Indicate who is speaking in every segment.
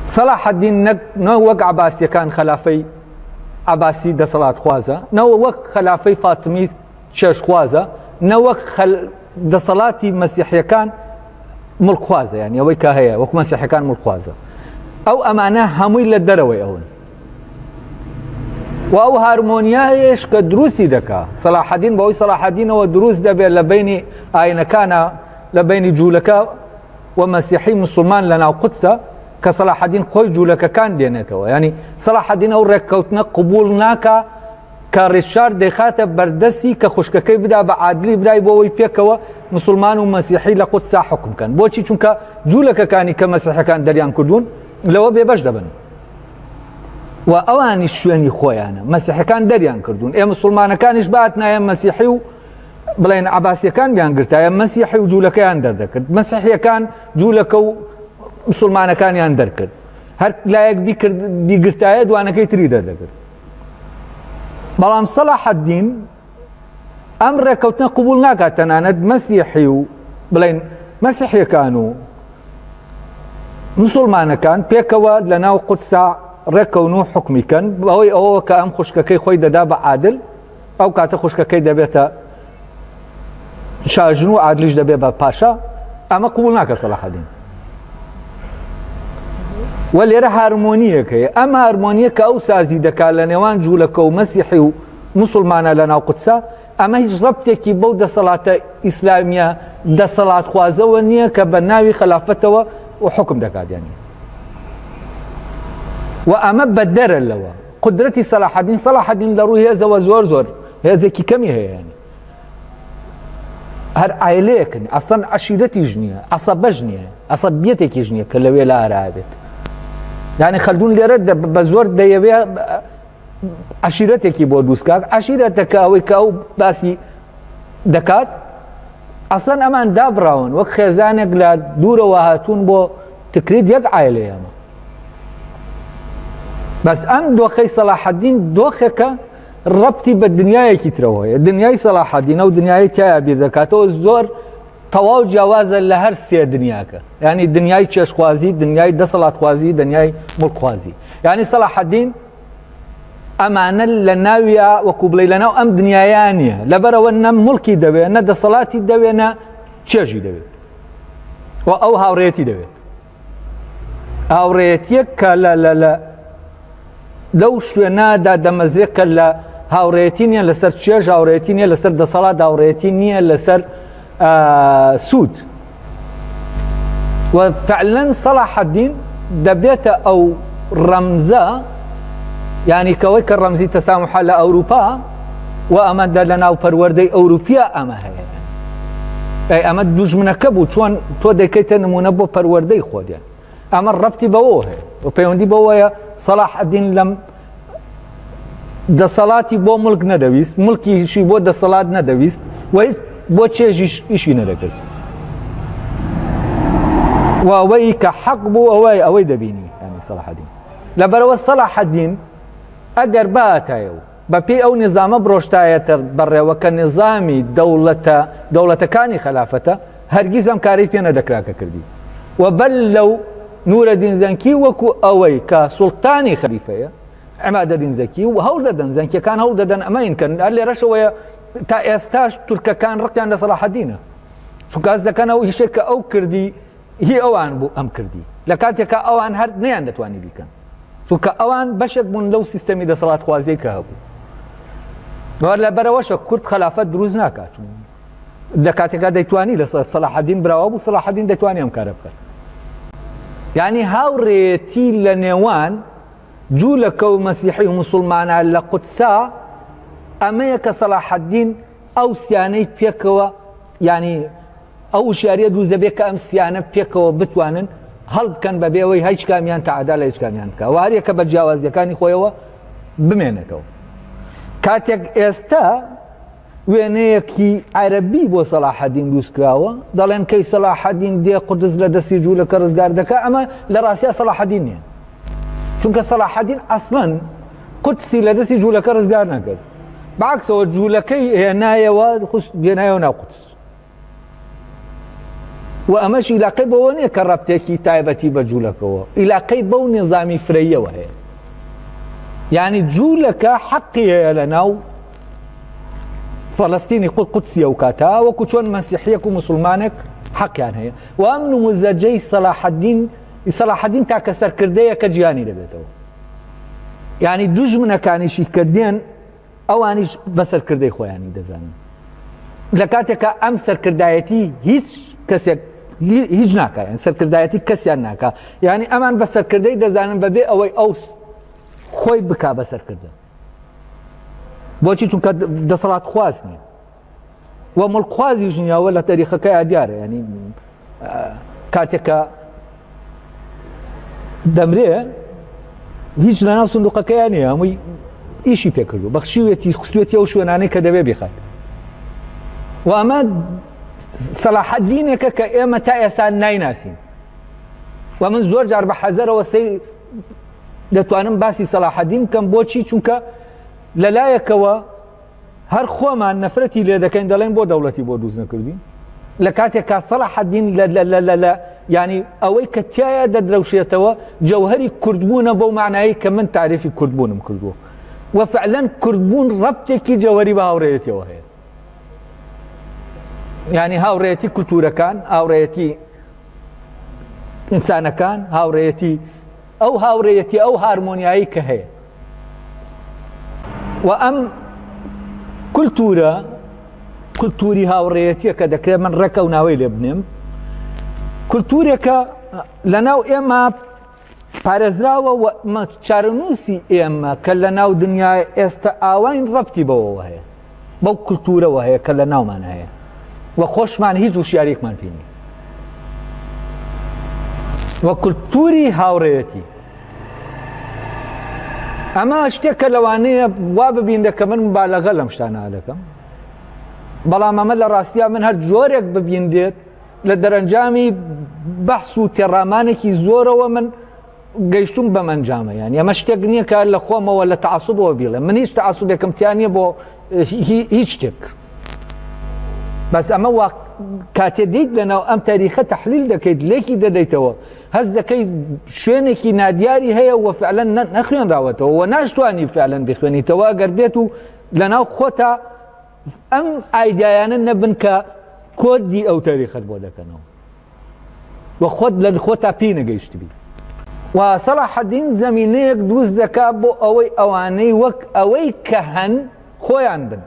Speaker 1: سەلاحەدین نەک نە وەک عەباسیەکان خەلافەی عەباسی دەسەڵاتخوازە، نە وەک خەلافەی فاتمی چێژخوازە، نە وەک دەسەڵاتی مەسیحیەکان مڵکخوازە، یانی ئەوەی کە هەیە وەک مەسیحەکان مڵکخوازە. ئەو ئەمانە هەمووی لە دەرەوەی ئەون. و ئەو هارمۆنیایش کە دروستی دەکا سەلاحەدین بەوەی سەلاحەدینەوە دروست دەبێت لە بینی ئاینەکانە لە بینی جوولەکە و مەسیحی مسلمان لە ناو قودسە کە سەلاحەدین خۆی جوولەکەکان دێنێتەوە ینی سەلاحەدین ئەو ڕێککەوتنە قبول ناکا کە ڕیشارد دەیخاتە بەردەستی کە خوشکەکەی بدا بە عادلی برای بۆ ئەوەی پێکەوە مسلمان و مەسیحی لە قودسا حکم کەن بۆچی چونکە جوولەکەکانی کە مەسیحەکان دەریان کردوون لەوە بێبەش دەبن و ئەوانی شوێنی خۆیانە مەسیحەکان دەریان کردوون ئێ مسلمانەکانیش بات نایە مەسیحی و بڵێن عباسیەکان بیان گرتایە مەسیحی و جوولەکەیان دەردەکرد مەسیحیەکان جوولەکە و مسلمانەکانیان دەرکرد هەر لایەک بیکرد بیگرتایە دوانەکەی تری دەردەکرد بەڵام سەلاحەدین ئەم ڕێککەوتنە قبول ناکات تەنانەت مەسیحی و بڵێن مەسیحیەکان و مسلمانەکان پێکەوە لە ناو قودسا ڕێککەون و حکمی کەن بەهۆی ئەوەوە کە ئەم خوشکەکەی خۆی دەدا بە عادل ئەو کاتە خوشکەکەی دەبێتە شاژن و عادلیش دەبێت بە پاشا ئەمە قبول ناکە سەلاحەدین و لێرە هارمۆنیەک هەیە ئەم هارمۆنیە کە ئەو سازی دەکات لە نێوان جوولەکە و مەسیحی و مسلمانە لە ناو قودسا ئەمە هیچ ڕەبتێکی بەو دەسەڵاتە ئیسلامیە دەسەڵاتخوازەوە نییە کە بە ناوی خەلافەتەوە و حکم دەکات یانی و ئەمە بەدەرە لەوە قدرەتی سەلاحەدین سەلاحەدین لە ڕووی هێزەوە زۆر زۆر هێزێکی کەمی هەیە ینی هەر ئایلەیەکن ئەسڵەن عەشیرەتیش نییە عەسەبەش نییە عەسەبیەتێکیش نییە کە لەوێ لە ئارا بێت یعنی خەلدون لێرە بە زۆر دەیەوێ عەشیرەتێکی بۆ دروست کات عەشیرەتەکە ئەوەی کە ئەو باسی دەکات ئەسڵەن ئەمان دابراون وەک خێزانێک لە دوورەوە هاتوون بۆ تکریت یەک عایلەیە ئەمە بەس ئەم دۆخەی سەلاحەدین دۆخێکە ڕەبتی بە دنیایەکی ترەوە هەیە دنیای سەلاحەدین ئەو دنیای تایە بیر دەکاتەوە زۆر تەواو جیاوازە لە هەر سێ دنیاکە ینی دنیای چێشخوازی دنیای دەسەڵاتخوازی دنیای مڵکخوازی ینی سەلاحەدین ئەمانە لە ناویا وەکو بڵێ لە ناو ئەم دنیایا نییە لەبەرەوە نە مڵکی دەوێت نە دەسەڵاتی دەوێت نە چێژی دەوێت و ئەو هاوڕێتی دەوێت هاوڕێیەتیەک کە لە لە لە لەو شوێنادا دەمەزرێت کە لە هاوڕێتی نییە لەسەر چێژ هاوڕێتی نییە لەسەر دەسەڵات هاوڕێتی نییە لەسەر سوود و فعلا سەڵاحەدین دەبێتە ئەو ڕەمزە یعنی کەوەی کە ڕەمزی تەسامحە لە ئەوروپا و ئەمە لە ناو پەروەردەی ئەوروپیا ئەمە هەیە ئەی ئەمە دوژمنەکە بوو چۆن تۆ دەکەیتە نمونە بۆ پەروەردەی خۆدیان ئەمە ڕەبتی بەوە هەیە و پەیوەندی بەوەیە سەڵاح ئەدین لەم دەسەڵاتی بۆ مڵک نەدەویست مڵکیشی بۆ دەسەڵات نەدەویست و بۆ چێژیش ئیشی نەدەکرد و ئەوەی کە حەق بوو ئەوەی ئەوەی دەبینی ینی سەڵاحەدین لەبەرەوە سەڵاحەدین ئەگەر باتایە و بە پێی ئەو نیزامە بڕۆشتایەتە بەڕێوە کە نیزامی دەوڵەتە دەوڵەتەکانی خەلافەتە، هەرگیز ئەم کارەی پێ نەدەکرا کە کردی و بەر لەو نورەدین زەنکی وەکو ئەوەی کە سوڵتانی خەلیفەیە عمادەدین زەکی و هەوڵ دەدەن زەنکیەکان هەوڵ دەدەن ئەمە ئینکەن هەر لێرەشەوەیە تا ئێستاش تورکەکان ڕقیان لە سەڵاحەدینە چونکە هەست دەکەن ئەو ئیشێک کە ئەو کردی هی ئەوان بوو ئەم کردی لە کاتێکا ئەوان هەر نەیان دەتوانی بیکەن. چونکە ئەوان بەشێک بوون لەو سیستەمی دەسەڵاتخوازیەی کە هەبوو. وە لەبەرەوەشە کورد خەلافەت دروست ناکات چون لە کاتێکا دەیتوانی لە سەلاحەدین براوە بوو سەلاحەدین دەتوانی ئەم کارە بکات. یعنی هاوڕێیەتی لە نێوان جوولەکە و مەسیحی و مسوڵمانە لە قودسا ئەمەیە کە سەلاحەدین ئەو سیانەی پێکەوە یعنی ئەو وشیاریە دروست دەبێت کە ئەم سیانە پێکەوە بتوانن هەڵبکەن بەبێ ئەوەی هیچ کامیان تەعەدا لە هیچ کامیان بکا و هەریەکە بە جیاوازیەکانی خۆیەوە بمێنێتەوە. کاتێک ئێستا وێنەیەکی عەرەبی بۆ سەلاحەدین دروست کراوە دەڵێن کەی سەلاحەدین دێ قودس لە دەستی جوولەکە ڕزگار دەکا ئەمە لە ڕاستیا سەلاحەدین نییە چونکە سەلاحەدین ئەسڵەن قودسی لە دەستی جوولەکە ڕزگار نەکرد بەعکسەوە جوولەکەی هێنایەوە هێنایەوە ناو قودس. و ئەمەش ئیلاقەی بەوە نییە کە ڕەبتێکی تایبەتی بە جوولەکەوە، ئیلاقەی بەو نیزامی فرەییەوە هەیە. یانی جوولەکە حەقی هەیە لە ناو فەلەستینی قودسی ئەو کاتە وەکو چۆن مەسیحیەک و مسلمانێک حەقیان هەیە و ئەم نموزەجەی سەلاحەدین سەلاحەدین تاکە سەرکردەیە کە جیهانی دەبێتەوە یعنی دوژمنەکانیشی کە دێن ئەوانیش بە سەرکردەی خۆیانی دەزانن لە کاتێکا ئەم سەرکردایەتی هیچ کەسێک هیچ ناکە یان سەرکردایەتی کەسیان ناکە یعنی ئەمان بە سەرکردەی دەزانن بەبێ ئەوەی ئەو خۆی بک بە سەرکردە بۆچی چونکە دەسەڵات خواز نییە و مڵکخوازیش نییە ئەوە لە تەریخەکەیا دیارە یانی کاتێک کە دەمرێ هیچ لەناو سندوقەکەیان نییە هەمووی ئیشی پێکردو بەخشیوێتی خستوێتی ئەو شوێنانەی کە دەبێ بیخات و ئەمە سەلاحەدینێکە کە ئێمە تا ئێستا نایناسین و من زۆر جار بە حەزەرەوە سەی دەتوانم باسی سەلاحەدین بکەم بۆچی چونکە لەلایەکەوە هەر خۆمان نەفرەتی لێ دەکەین دەڵێن بۆ دەوڵەتی بۆ دروست نەکردین لە کاتێک کا سەڵاحەدین لە لە لە لە لە یانی ئەوەی کە تایە دەدرەوشێتەوە جەوهەری کوردبوونە بەو معنایی کە من تاریفی کوردبوونم کردووە و فعلا کوردبوون ڕەبتێکی جەوهەری بە هاوڕێیەتیەوە هەیە یعنی هاوڕێیەتی کولتورەکان هاوڕێیەتی ئینسانەکان هاوڕێیەتی ئەو هاوڕێیەتی ئەو هارمۆنیایی کە هەیە و ئەم کولتوورە کولتووری هاوڕێیەتیە کە دەکرێت من ڕێک ئەو ناوەی لێ بنێم کولتوورێکە لە ناو ئێمە پارێزراوە و چارەنووسی ئێمە کە لە ناو دنیای ئێستا ئاواین ڕەبتی بەوەوە هەیە بەو کولتوورەوە هەیە کە لە ناومان هەیە و خۆشمان هیچ وشیاریەکمان پێ نییە و کولتووری هاوڕێیەتی ئەمە شتێکە لەوانەیە وا ببینرێت کە من مبالغە لەم شتانە دەکەم بەڵام ئەمە لە ڕاستیا من هەر جۆرێک ببیندێت لە دەرەنجامی بەحس و تێڕامانێکی زۆرەوە من گەیشتوم بەم ئەنجامە یانی ئەمە شتێک نییە کە لە خۆمەوە لە تەعەسوبەوە بیڵێم من هیچ تەعەسوبێکم تیا نییە بۆ هیچ شتێک بەس ئەمە وا کاتێ دیت لەناو ئەم تاریخە تحلیل دەکەیت لێکی دەدەیتەوە هەست دەکەیت شوێنێکی نادیاری هەیە و فعلا نەخوێنراوەتەوە و ناشتوانی فعلا بخوێنیتەوە ئەگەر بێت و لەناو خۆتا ئەم ئایدایانە نەبن کە کۆدی ئەو تاریخەت بۆ دەکەنەوە و خۆت لە خۆتا پێی نەگەیشتبی. و سەڵاحەدین زەمینەیەک دروست دەکا بۆ ئەوەی ئەوانەی وەک ئەوەی کە هەن خۆیان بن.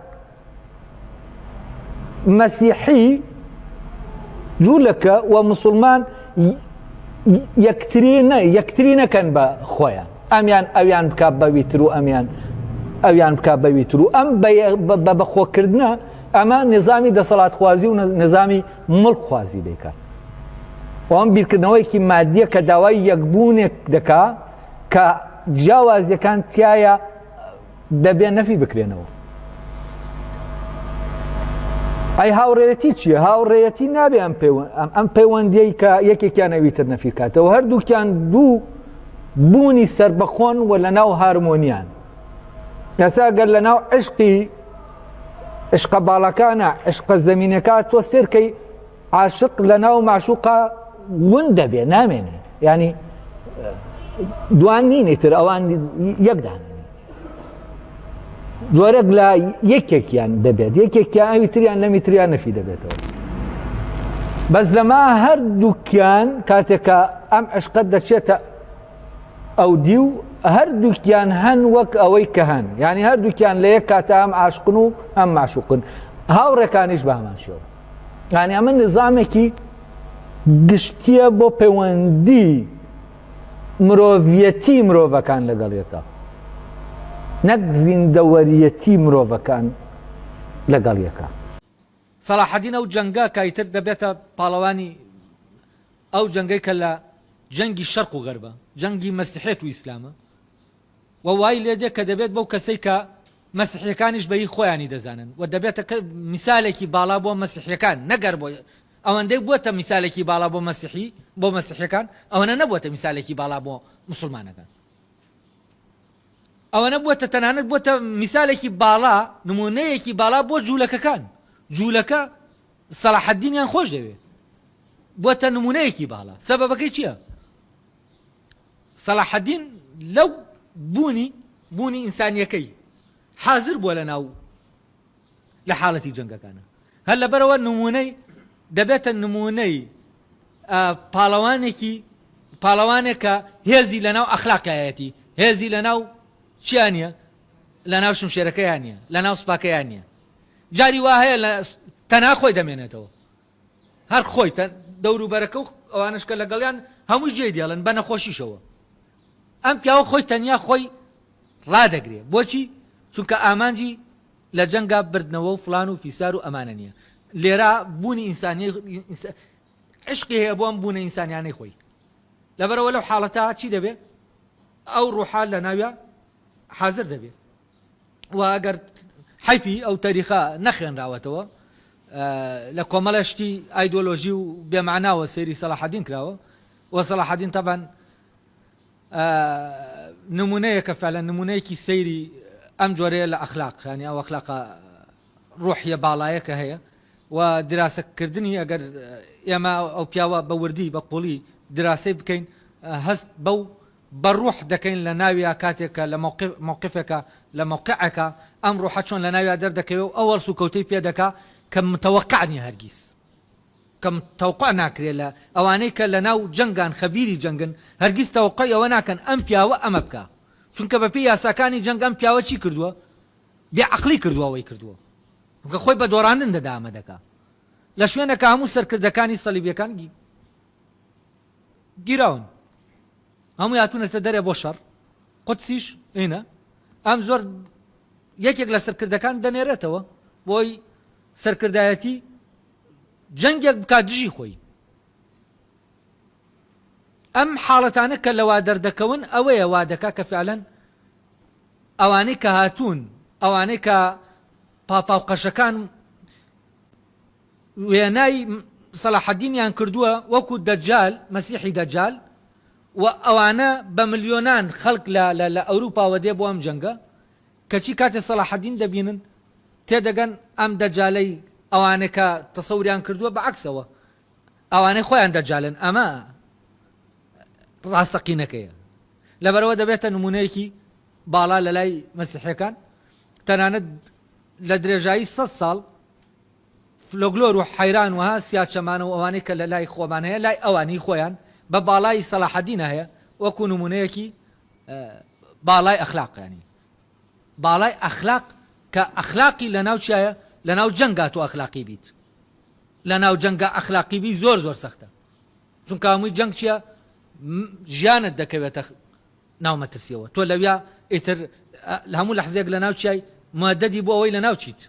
Speaker 1: مەسیحی، جوولەکە و موسڵمان یەکتری یەکتری نەکەن بە خۆیان. ئەمیان ئەویان بکا بەوی تر و ئەمیان ئەویان بکا بەوی تر و ئەم بە بەخۆکردنە ئەمە نیزامی دەسەڵاتخوازی و نیزامی موڵک خوازی دەیکات و ئەم بیرکردنەوەیەکی مادیە کە داوای یەکبوونێک دەکا کە جیاوازیەکان تایە دەبێ نەفی بکرێنەوە. ئەی هاوڕێیەتی چییە؟ هاوڕێیەتی نابێ ئەم ئەم پەیوەندیەی کە یەکێکیان ئەوی تر نەفی کاتەوە هەردووکیان دوو بوونی سربەخۆن و لە ناو هارمۆنیان ئێستا گەر لە ناو عشقی عشقە باڵەکانە عشقە زەمینەکە تۆ سێرکەی عاشق لە ناو معشوقە ون دەبێ نامێنێ ینی دوان نینی تر ئەوان یەکدان جۆرێک لە یەکێکیان دەبێت یەکێکیان ئەوی تریان لەمی تریان نەفی دەبێتەوە بەس لەما هەردووکیان کاتێکە ئەم عشقەت دەچێتە ئەودیو هەردووکیان هەن وەک ئەوەی کە هەن یعنی هەردووکیان لە یەک کاتە ئەم عاشقن و ئەم معشوقن هاوڕێکانیش بە هەمان شێوە یعنی ئەمە نظامێکی گشتیە بۆ پەیوەندی مرۆڤەتی مرۆڤەکان لەگەڵ یەکە نەک زیندەوەریەتی مرۆڤەکان لەگەڵ یەکە.
Speaker 2: سەڵاحەدین ئەو جەنگە کە ئیتر دەبێتە پاڵەوانی ئەو جەنگەی کە لە جەنگی شەرق و غەربە، جەنگی مەسیحێت و ئیسلامە و وای لێ دێ کە دەبێت بەو کەسەی کە مەسیحیەکانیش بە هی خۆیانی دەزانن و دەبێتە میسالێکی باڵا بۆ مەسیحیەکان نەک هەر بۆ ئەوەندەی بووەتە میسالێکی باڵا بۆ مەسیحی بۆ مەسیحیەکان ئەوەنە نەبووەتە میسالێکی باڵا بۆ موسڵمانەکان. ئەوەنە بووەتە تەنانەت بووەتە میسالێکی باڵا نمونەیەکی باڵا بۆ جوولەکەکان جوولەکە سەڵاحەدینیان خۆش دەوێ. بۆتە نمونەیەکی باڵا. سەبەبەکەی چییە؟ سەلاحەدین لەو بوونی بوونی ئینسانیەکەی حازر بووە لە ناو لە حاڵەتی جەنگەکانە هەر لەبەرەوە نمونەی دەبێتە نمونەی پاڵەوانێکی پاڵەوانێکە هێزی لەناو ئەخلاقایەتی هێزی لەناو چیان نیە لەناو شمشێرەکەیان نیە لەناو سوپاکەیان نیە جاری وا هەیە لە تەنها خۆی دەمێنێتەوە هەر خۆی دەوروبەرەکە و ئەوانش کە لەگەڵیان هەموو جێ دێڵن بە نەخۆشیشەوە ئەم پیاوە خۆی تەنیا خۆی ڕادەگرێ بۆچی چونکە ئامانجی لە جەنگا بردنەوە و فلان و فیسار و ئەمانە نییە لێرە بوونی ئینسانی عشقی هەیە بۆ ئەم بوونە ئینسانیانەی خۆی لەبەرەوە لەو حاڵەتە چی دەبێ ئەو ڕوحە لە ناویا حازر دەبێ و ئەگەر حەیفی ئەو تەریخە نەخوێنراوەتەوە لە کۆمەڵە شتی ئایدۆلۆژی و بێماناوە سەیری سەلاحەدین کراوە و سەلاحەدین تەبەن نمونەیەکە فعلا نمونەیەکی سەیری ئەم جۆرەیە لە ئەخلاق ینی ئەو ئەخلاقە ڕۆحیە باڵایە کە هەیە و دراسە کردنی ئەگەر ئێمە ئەو پیاوە بە وردی بە قوڵی دراسەی بکەین هەست بەو بە ڕوح دەکەین لە ناویا کاتێک کە لە مەوقفێکە لە مەوقعێکە ئەم ڕوحە چۆن لە ناویا دەردەکەوێ و ئەو هەڵسوکەوتەی پێ دەکا کە متەوەقع نیە هەرگیز کە تەوقع ناکرێ لە ئەوانەی کە لە ناو جەنگان خەبیری جەنگن هەرگیز تەوەقعی ئەوە ناکەن ئەم پیاوە ئەمە بکا چونکە بەپێی یاساکانی جەنگ ئەم پیاوە چی کردووە بێ عەقڵی کردووە ئەوەی کردووە چونکە خۆی بە دۆڕاندن دەدا ئەمە دەکا لە شوێنەکە هەموو سەرکردەکانی سەلیبیەکان گیراون هەمووی هاتوونەتە دەرێ بۆ شەڕ قودسیش ئینە ئەم زۆر یەکێک لە سەرکردەکان دەنێرێتەوە بۆی سەرکردایەتی جەنگێک بکات دژی خۆی ئەم حاڵەتانە کە لەوا دەردەکەون ئەوەیە وا دەکا کە فعلەن ئەوانەی کە هاتوون، ئەوانەی کە پاپا و قەشەکان وێنای سەلاحەدینیان کردووە وەکو دەجال، مەسیحی دەجال، و ئەوانە بە ملیۆنان خەڵک لە لە لە ئەوروپاوە دێ بۆ ئەم جەنگە، کەچی کاتێ سەلاحەدین دەبینن تێدەگەن ئەم دەجالەی ئەوانەی کە تەسەوریان کردووە بە عەکسەوە ئەوانەی خۆیان دەجالن ئەمە ڕاستەقینەکەیە. لەبەرئەوە دەبێتە نموونەیەکی باڵا لەلای مەسیحیەکان، تەنانەت لە درێژایی سەد ساڵ فلۆگلۆر و حەیران و ها سیاچەمانە و ئەوانەی کە لەلای خۆمان هەیە لای ئەوان هی خۆیان بە باڵای سەلاحەدینە هەیە وەکو نموونەیەکی باڵای ئەخلاق ینی باڵای ئەخلاق کە ئەخلاقی لەناو چیایە لەناو جەنگا تۆ ئەخلاقی بیت لەناو جەنگا ئەخلاقی بی زۆر زۆر سەختە چونکە هەمووی جەنگ چیە ژیانت دەکەوێتە ناو مەترسیەوە تۆ لەویا ئیتر لە هەموو لەحزێک لە ناو چیای مادەدی بۆ ئەوەی لە ناو چیت.